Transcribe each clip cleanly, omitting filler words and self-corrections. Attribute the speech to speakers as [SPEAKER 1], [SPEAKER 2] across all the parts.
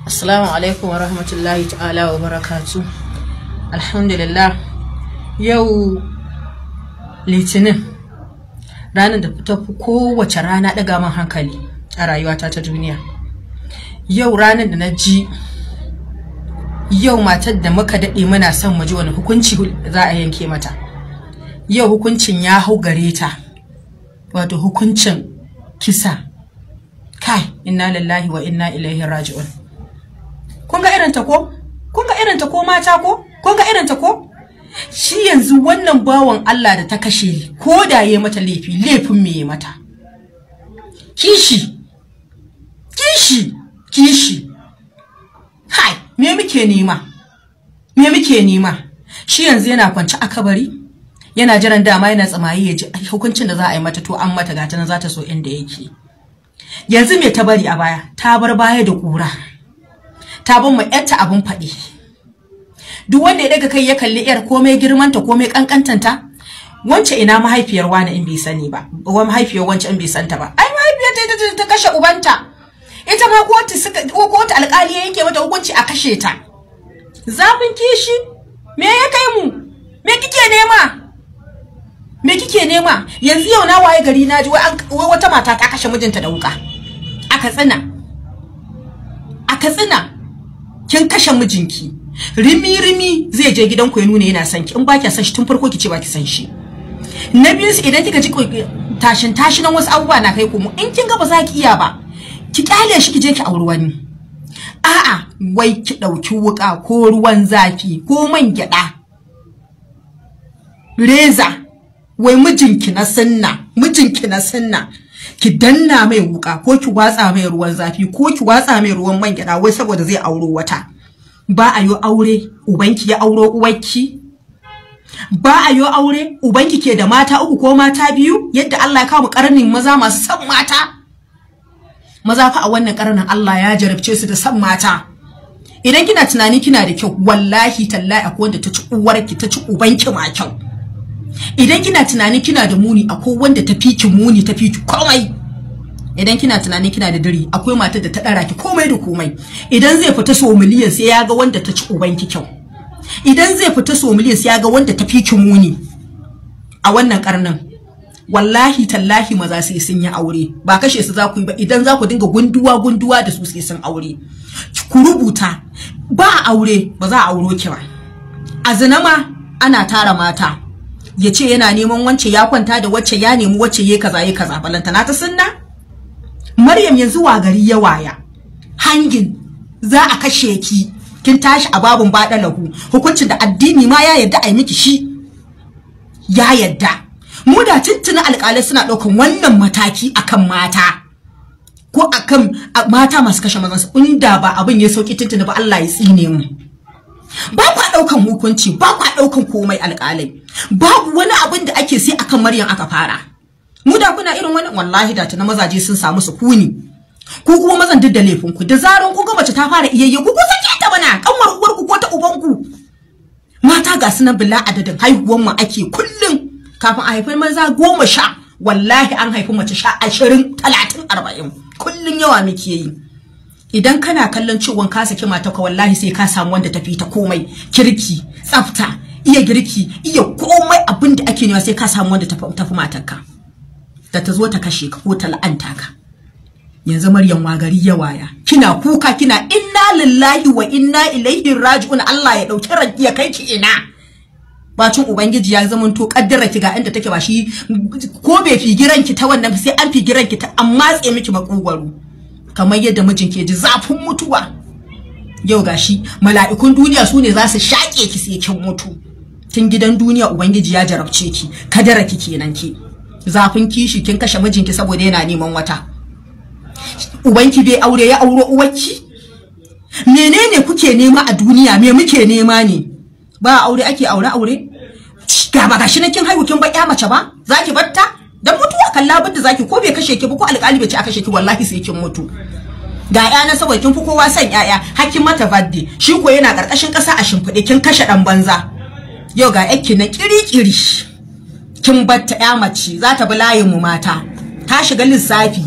[SPEAKER 1] Assalamu alaikum wa rahmatullahi ta'ala wa barakatu. Alhamdulillah, yau Litinin, ranar da ta fi kowace rana ɗaga min hankali a rayuwata ta duniya. Yau ranar da na ji yau matar da muka daɗe muna son mu ji wani hukunci za a yanke mata. Yau hukuncin ya hau gare ta, wato hukuncin kisa. Kai, inna lillahi wa inna ilaihi raji'un. Kun ga irinta ko? Kun ga irinta ko mata ko? Kun ga irinta ko? Shi yanzu wannan bawan Allah da ta kashe ko da yayi mata laifi, laifin me yayi mata? Kishi. Kishi, kishi. Hai, me muke nema? Me muke nema? Shi yanzu yana kwance a kabari, yana jiran dama, yana tsamayi ya ji hukuncin da za a yi mata, to an mata, gata nan za ta so inda yake. Yanzu me ta bari a baya? Ta bar baya da ƙura. Ta bar mu yarta abun faɗi. Duk wanda ya daga kai ya kalli yar, komai girmanta komai kankantanta, wance ina mahaifiyar wani in bai sani ba, wa mahaifiyar wance in bai santa ba, ai mahaifiyar ta ita ta kashe ubanta. Ita ma kotu suka ko kotu alƙali ya yanke mata hukunci a kashe ta. Zafin kishi me ya kai mu? Me kike nema? Me kike nema? Yanzu yau na waye gari na ji wai wata mata ta kashe mijinta da wuka. A Katsina. A Katsina. Kin kashe mijinki. Rimi rimi zai je gidanku ya nuna yana son ki. In ba ki san shi tun farko ki ce ba ki san shi. Na biyu, idan kika ji tashin tashinan wasu abubuwa na kai ku mu, in kin ga ba za ki iya ba, ki kyale shi ki je ki auri wani. A'a, wai ki dauki wuka ko ruwan zafi ko man gyada, reza, wai mijinki na sunna, mijinki na sunna, ki danna mai wuka ko ki watsa mai ruwan zafi ko ki watsa mai ruwan man gyada, wai saboda zai auro wata. Ba a yo aure ubanki ya auro uwarki. Ba a yo aure ubanki ke da mata uku ko mata biyu, yadda Allah ya kawo mu karnin maza masu son mata. Maza fa a wannan karnin Allah ya jarabce su da son mata. Idan kina tunani kina da kyau, wallahi tallahi akwai wanda ta ci uwarki, ta ci ubanki ma kyau. Idan kina tunani kina da muni, akwai wanda ta fi ki muni, ta fi ki komai. Idan kina tunani kina da diri, akwai matar da ta dara ki komai da komai. Idan zai fita so miliyan sai ya ga wanda ta ci ubanki kyau. Idan zai fita so miliyan sai ya ga wanda ta fi ki muni. A wannan karnin wallahi tallahi maza sai sun yi aure, ba kashe su za ku yi ba. Idan za ku dinga gunduwa gunduwa da su sai sun aure. Ku rubuta, ba aure ba za a auro ki ba. A zina ma ana tara mata, ya ce yana neman wance, ya kwanta da wacce, ya nemi wacce, ya kaza ya kaza, balantana ta sunna. Maryam yanzu wa gari ya waya, hangin za a kashe ki, kin tashi a babun baɗa lahu, hukuncin da addini ma ya yarda a yi miki shi, ya yarda. Mu da tuntuna alƙalai suna ɗaukan wannan mataki akan mata, ko akan mata masu kashe mazan su, inda ba abin ya sauki tuntuna ba, Allah ya tsine mu. Ba kwa ɗaukan hukunci, ba kwa ɗaukan komai alƙalai. Babu wani abin da ake sai akan Maryam aka fara. Mu da kuna irin wannan, wallahi da tana mazaje sun samu sukuni. Ku kuma mazan duk da laifin ku, da zaran ku ga mace ta fara iyayye ku, ku sake ta bana, kanwar uwar ku ko ta uban ku. Mata ga su nan bila adadin, haihuwan mu ake kullum. Kafin a haifi maza 10, wallahi an haifi mace 20, 30, 40. Kullum yawa muke yi. Idan kana kallon ciwon ka saki mata ka, wallahi sai ka samu wanda tafi ta komai, kirki, tsafta, iya girki, iya komai abin da ake nema, sai ka samu wanda tafi matarka. Da ta zo ta kashe ka ko ta la'anta ka. Yanzu Maryam wagari ya waya, kina kuka kina inna lillahi wa inna ilaihi raji'un, Allah ya dauki ranki ya kai ki ina. Bacin ubangiji ya zamanto kaddara ki ga inda take, ba shi ko bai figi ranki ta wannan, sai an figi ranki ta an matse miki makogwaro. Kamar yadda mijinki ya ji zafin mutuwa. Yau gashi mala'ikun duniya su ne za su shaƙe ki sai kin mutu. Tun gidan duniya ubangiji ya jarabce ki, kadara ki kenan ki. Zafin kishi kin kashe mijinki saboda yana neman wata. Ubanki bai aure ya auro uwarki? Menene kuke nema a duniya? Me muke nema ne? Ba aure ake aure aure? Ga ba gashi nan kin haihu kin ba ƴa mace ba? Zaki batta? Dan mutuwa kalla bidda zaki, ko bai kashe ki ba ko alƙali bai ci aka kashe ki, wallahi sai kin mutu. Ga ƴa na saboda kin fi kowa son ƴaƴa, hakkin mata birthday, shi ko yana ƙarƙashin ƙasa a shimfiɗe, kin kashe ɗan banza. Yau ga ƴakki na kirikiri. Kin batta ƴa mace za ta bi layin mu mata. Ta shiga lissafi.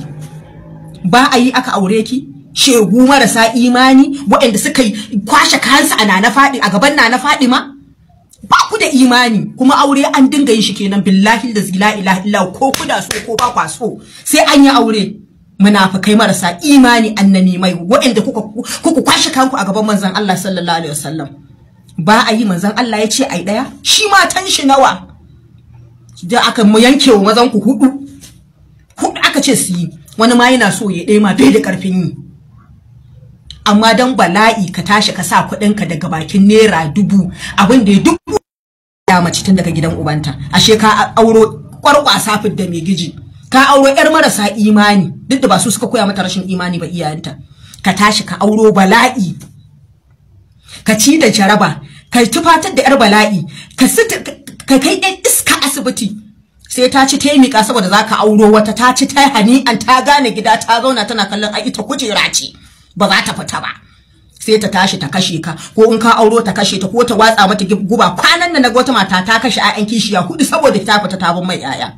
[SPEAKER 1] Ba a yi aka aure ki? Shegu marasa imani waɗanda suka yi kwashe kayansu a Nana Faɗi, a gaban Nana Faɗi ma. Ba ku da imani. Kuma aure an dinga yin shi kenan, billahi la ilaha illa, ko kuna so ko ba kwa so sai an yi aure. Munafikai marasa imani, annamimai, waɗanda kuka kwashe kanku a gaban manzon Allah sallallahu alaihi wasallam. Ba a yi, manzon Allah ya ce ai daya, shi matan shi nawa da aka mu yanke wa mazan ku hudu hudu aka ce su yi, wani ma yana so ya ɗaya ma bai da karfin yi. Amma dan bala'i ka tashi ka sa kuɗinka daga bakin ₦1000, abin da ya dubu ya mace tun daga gidan ubanta. Ashe ka auro kwarkwasa fidda mai giji, ka auro yar marasa imani, duk da ba su suka koya mata rashin imani ba iyayenta. Ka tashi ka auro bala'i, ka ci da jaraba, ka tufatar da yar bala'i, ka kai ɗan iska asibiti sai ta ci ta miƙa saboda za ka auro wata. Ta ci ta hani'an, ta gane gida, ta zauna tana kallon ai ita kujera ce ba za ta fita ba, sai ta tashi ta kashe ka, ko in ka auro ta kashe ta, ko ta watsa mata guba. Kwanan nan naga wata mata ta kashe 'ya'yan kishiya hudu saboda ta fita ta bin mai 'ya'ya.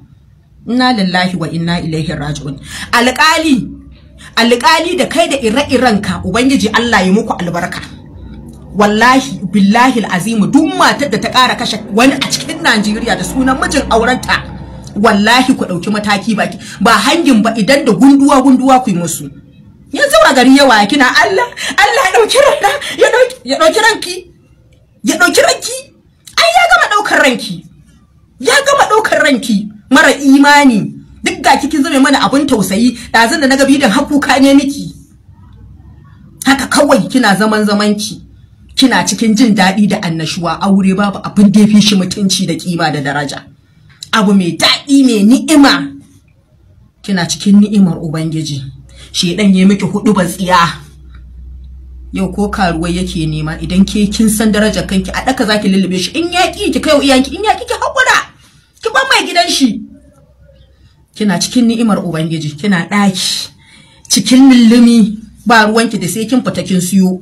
[SPEAKER 1] Inna lillahi wa inna ilaihi raji'un. Alƙali, alƙali da kai da ire-iren ka, ubangiji Allah ya muku albarka. Wallahi billahi azimu, duk matar da ta ƙara kashe wani a cikin Najeriya da sunan mijin aurenta, wallahi ku ɗauki mataki, baki ba hangin ba, idan da gunduwa gunduwa ku yi musu. Yanzu a gari yawa kina Allah Allah ya dauki ranka, ya dauki ranki, ya dauki ranki. Ai ya gama daukar ranki, ya gama daukar ranki mara imani. Duk ga kikin zame mana abun tausayi. Dazun da naga bidan hakuka ne miki haka kawai kina zaman zamanki, kina cikin jin daɗi da annashuwa. Aure babu abin da yafi shi mutunci da kima da daraja, abu mai daɗi mai ni'ima. Kina cikin ni'imar ubangiji, shedan ya miki hudu ba tsiya. Yau ko karuwai yake nema, idan ke kin san darajar kanki a daka zaki lullube shi. In yaki ki kai iyanki, in yaki ki hakura ki ban mai gidan shi. Kina cikin ni'imar ubangiji, kina daki cikin lullumi, ba ruwanki da sai kin fita kin siyo.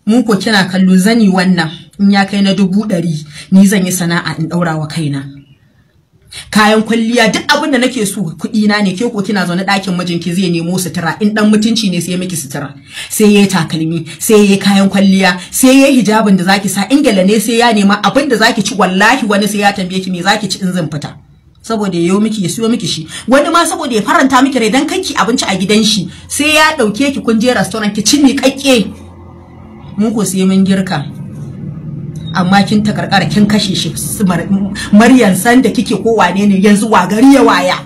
[SPEAKER 1] Mu ko kina kallo zani wannan in ya kai na 100,000 ni zan yi sana'a in daura wa kaina. Kayan kwalliya duk abin da nake so kuɗi na ne. Ke ko kina zaune ɗakin mijinki zai nemo sutura, in dan mutunci ne sai miki sutura, sai yayi takalmi, sai yayi kayan kwalliya, sai yayi hijabin da zaki sa, ingila ne sai ya nema abin da zaki ci. Wallahi wani sai ya tambaye ki me zaki ci in zan fita, saboda yayo miki ya siyo miki shi. Wani ma saboda ya faranta miki rai dan kanki abinci a gidan shi sai ya dauke ki kun je restaurant ki ci miƙaƙƙe. Mu ko sai mun girka. Amma kin ta karkara kin kashe shi. Maryam san da kike ko wane ne yanzu wa gari ya waya.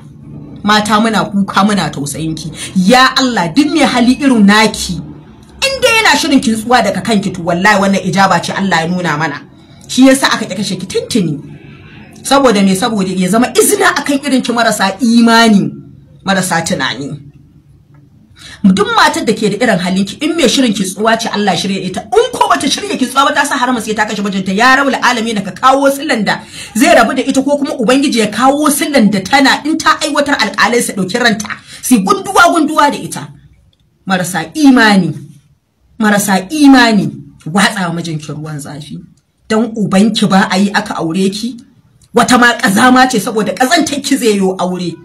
[SPEAKER 1] Mata muna kuka muna tausayin ki. Ya Allah, duk mai hali irin naki in dai yana shirin kintsuwa daga kanki, to wallahi wannan ijaba ce Allah ya nuna mana. Shi yasa aka ki kashe ki tuntuni. Saboda me? Saboda ya zama izina akan irin ki marasa imani, marasa tunani. Duk matar da ke da irin halinki, in mai shirin kitsuwa ce Allah shirya ita, in ko bata shirya kitsuwa ba ta sa har sai ta kashe mijinta. Ya rabu alamin, ka kawo sillan da zai rabu da ita, ko kuma ubangiji ya kawo sillan da tana in ta aiwatar alƙalai su dauki ranta su gunduwa gunduwa da ita. Marasa imani, marasa imani, watsa wa mijinki ruwan zafi. Dan ubanki ba a yi aka aure ki, wata ma kazama ce saboda kazantar ki zai yo aure.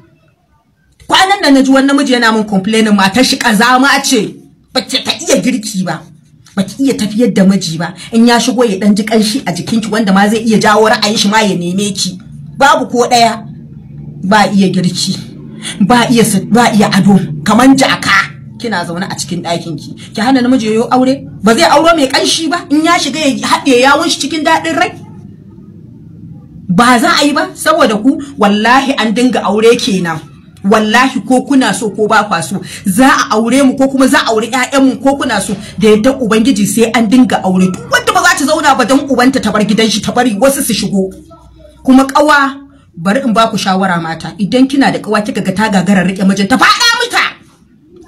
[SPEAKER 1] Kwanan nan naji wani namiji yana min complaining matar shi kazama ce, bace ta iya girki ba, baki iya tafiyar da miji ba. In ya shigo ya dan ji kanshi a jikinki wanda ma zai iya jawo ra'ayin shi ma ya neme ki, babu ko daya. Ba iya girki, ba iya ado kaman jaka. Kina zaune a cikin ɗakin ki, ki hana namiji yayo aure, ba zai auro mai kanshi ba. In ya shiga ya haɗe yawun shi cikin daɗin rai, ba za a yi ba. Saboda ku wallahi an dinga aure kenan. Wallahi ko kuna so ko ba kwa so za a aure mu, ko kuma za a aure ƴaƴanmu, ko kuna so da yadda ubangiji sai an dinga aure. Duk wanda ba za ta zauna ba dan ubanta ta bar gidan shi ta bari wasu su shigo. Kuma kawa, bari in ba ku shawara mata, idan kina da kawa kika ga ta gagara rike mijinta, faɗa mata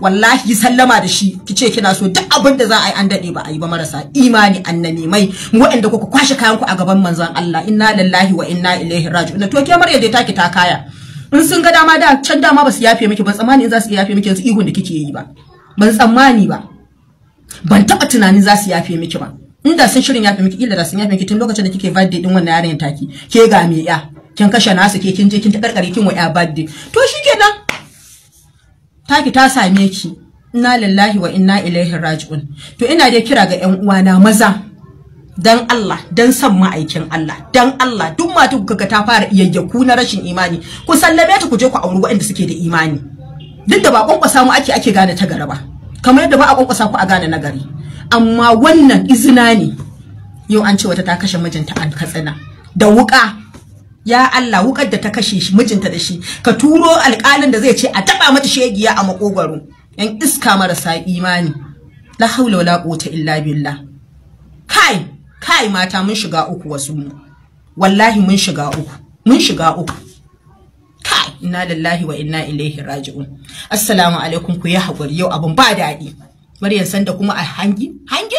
[SPEAKER 1] wallahi sallama da shi kice kina so. Duk abin da za a yi an dade ba a yi ba. Marasa imani annamimai, waɗanda kuka kwashe kayanku a gaban manzon Allah. Inna lillahi wa inna ilaihi raji'un. To ke Maryam dai taki ta kaya. In sun ga dama da can dama ba su yafe miki, ban tsammani in za su yafe miki yanzu ihun da kike yi ba. Ban tsammani ba, ban taba tunanin za su yafe miki ba. Inda sun shirin yafe miki, illa da sun yafe miki tun lokacin da kike birthday din wannan yarinyar taki. Ke ga me ya kin kashe nasu, ke kin je kin ta karkare kin wa ya birthday. To shikenan, taki ta same ki. Inna lillahi wa inna ilaihi raji'un. To ina dai kira ga ƴan uwana maza, dan Allah, dan san ma'aikin Allah, dan Allah, duk mata kuka ga ta fara iyayyaku na rashin imani, ku sallame ta ku je ku auri waɗanda suke da imani. Duk da ba kwankwasa mu ake gane ta gari ba, kamar yadda ba a kwankwasa ku a gane na gari, amma wannan izina ne. Yau an ce wata ta kashe mijinta an Katsina da wuka. Ya Allah, wukar da ta kashe shi mijinta da shi, ka turo alƙalin da zai ce a taba mata shegiya a makogwaro. Yan iska marasa imani, la haula wala quwwata illa billah. Kai kai mata, mun shiga uku, wasu mu wallahi mun shiga uku, mun shiga uku. Kai, inna lillahi wa inna ilaihi raji'un. Assalamu alaikum, ku yi hakuri, yau abun ba daɗi. Maryam Sanda kuma a hangi hangi.